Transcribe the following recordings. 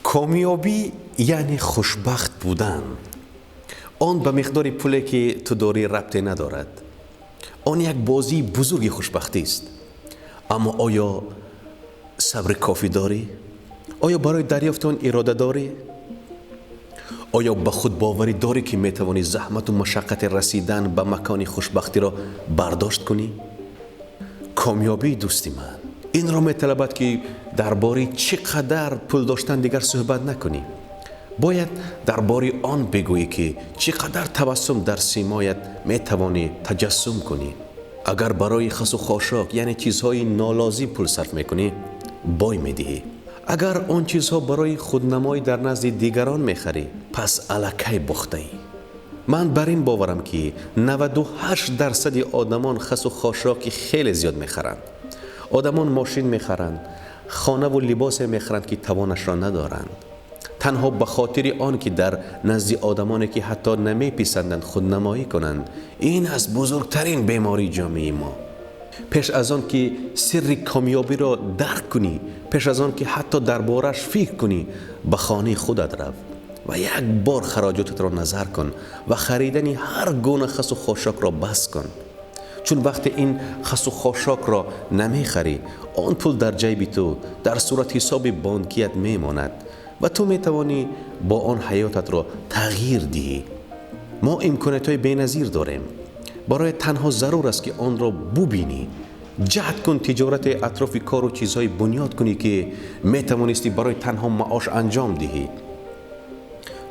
Комёбӣ яъне хушбахт будан. Он ба миқдори пуле, ки ту дорӣ, рабте надорад. Он як бозии бузурги хушбахтист. Аммо оё сабри кофӣ дорӣ? Оё барои дарёфти он ирода дорӣ? Оё ба худбоварӣ дорӣ, ки метавонӣ заҳмату машаққати расидан ба макони хушбахтиро бардошт кунӣ? Комёбии, дӯсти ман, инро металабад, ки дар бораи чӣ қадар пул доштан дигар суҳбат накунӣ. Бояд дар бораи он бигӯӣ, ки чӣ қадар табассум дар симоят метавонӣ таҷассум кунӣ. Агар барои хасу хошок, яъне чизҳои нолозим, пул сарф мекунӣ, бой медиҳӣ. Агар он чизҳо барои худнамоӣ дар назди дигарон мехарӣ, пас аллакай бохтаӣ. Ман бар ин боварам, ки 98 дарсади одамон хасу хошоки хеле зиёд мехаранд. Одамон мошин мехаранд, хонаву либосе мехаранд, ки тавонашро надоранд, танҳо ба хотири он ки дар назди одамоне, ки ҳатто намеписанданд, худнамоӣ кунанд. Ин аст бузургтарин бемории ҷомеаи мо. Пеш аз он ки сирри комёбиро дарк кунӣ, пеш аз он ки ҳатто дар борааш фикр кунӣ, ба хонаи худат рав ва як бор хароҷотатро назар кун ва харидани ҳар гуна хасу хошокро бас кун. Чун вақте ин хасу хошокро намехарӣ, он пул дар ҷайби ту, дар суратҳисоби бонкият мемонад ва ту метавонӣ бо он ҳаётатро тағйир диҳӣ. Мо имкониятҳои беназир дорем. Барои танҳо зарур аст, ки онро бубинӣ. Ҷаҳд кун тиҷорати атрофи кору чизҳое бунёд кунӣ, ки метавонистӣ барои танҳо маош анҷом диҳӣ,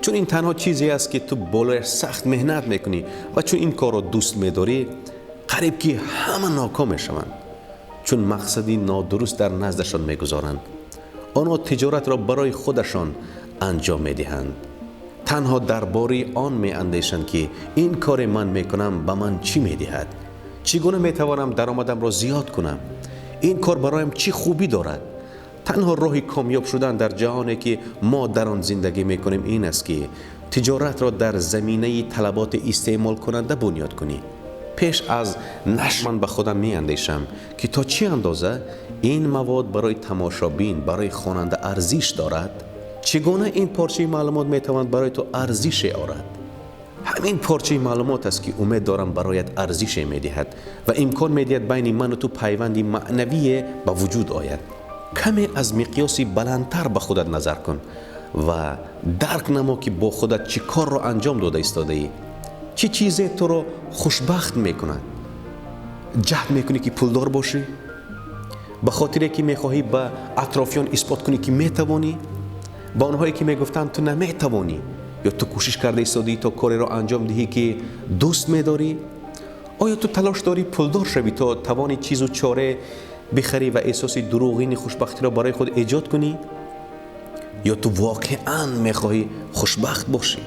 чун ин танҳо чизе аст, ки ту болояш сахт меҳнат мекунӣ ва чун ин корро дӯст медорӣ. Қариб ки ҳама ноком мешаванд, чун мақсади нодуруст дар наздашон мегузоранд. Онҳо тиҷоратро барои худашон анҷом медиҳанд, танҳо дар бораи он меандешанд, ки ин коре ман мекунам ба ман чӣ медиҳад, чӣ гуна метавонам даромадамро зиёд кунам, ин кор бароям чӣ хубӣ дорад. Танҳо роҳи комёб шудан дар ҷаҳоне, ки мо дар он зиндагӣ мекунем, ин аст, ки тиҷоратро дар заминаи талаботи истеъмолкунанда бунёд кунӣ. Пеш аз нашр ман ба худам меандешам, ки то чӣ андоза ин мавод барои тамошобин, барои хонанда арзиш дорад. Чӣ гуна ин порчаи маълумот метавонад барои ту арзише орад? Ҳамин порчаи маълумот аст, ки умед дорам, бароят арзише медиҳад ва имкон медиҳад байни ману ту пайванди маънавие ба вуҷуд ояд. Каме аз миқёси баландтар ба худат назар кун ва дарк намо, ки бо худат чӣ корро анҷом дода истодаӣ. Чӣ чизе туро хушбахт мекунад? Ҷаҳд мекунӣ, ки пулдор бошӣ, ба хотире ки мехоҳӣ ба атрофиён исбот кунӣ, ки метавонӣ, ба онҳое, ки мегуфтанд, ту наметавонӣ? Ё ту кӯшиш карда истодаӣ, то кореро анҷом диҳӣ, ки дӯст медорӣ? Оё ту талош дорӣ пулдор шавӣ, то тавони чизу чора бихарӣ ва эҳсоси дурӯғини хушбахтиро барои худ эҷод кунӣ? Ё ту воқеан мехоҳӣ хушбахт бошӣ?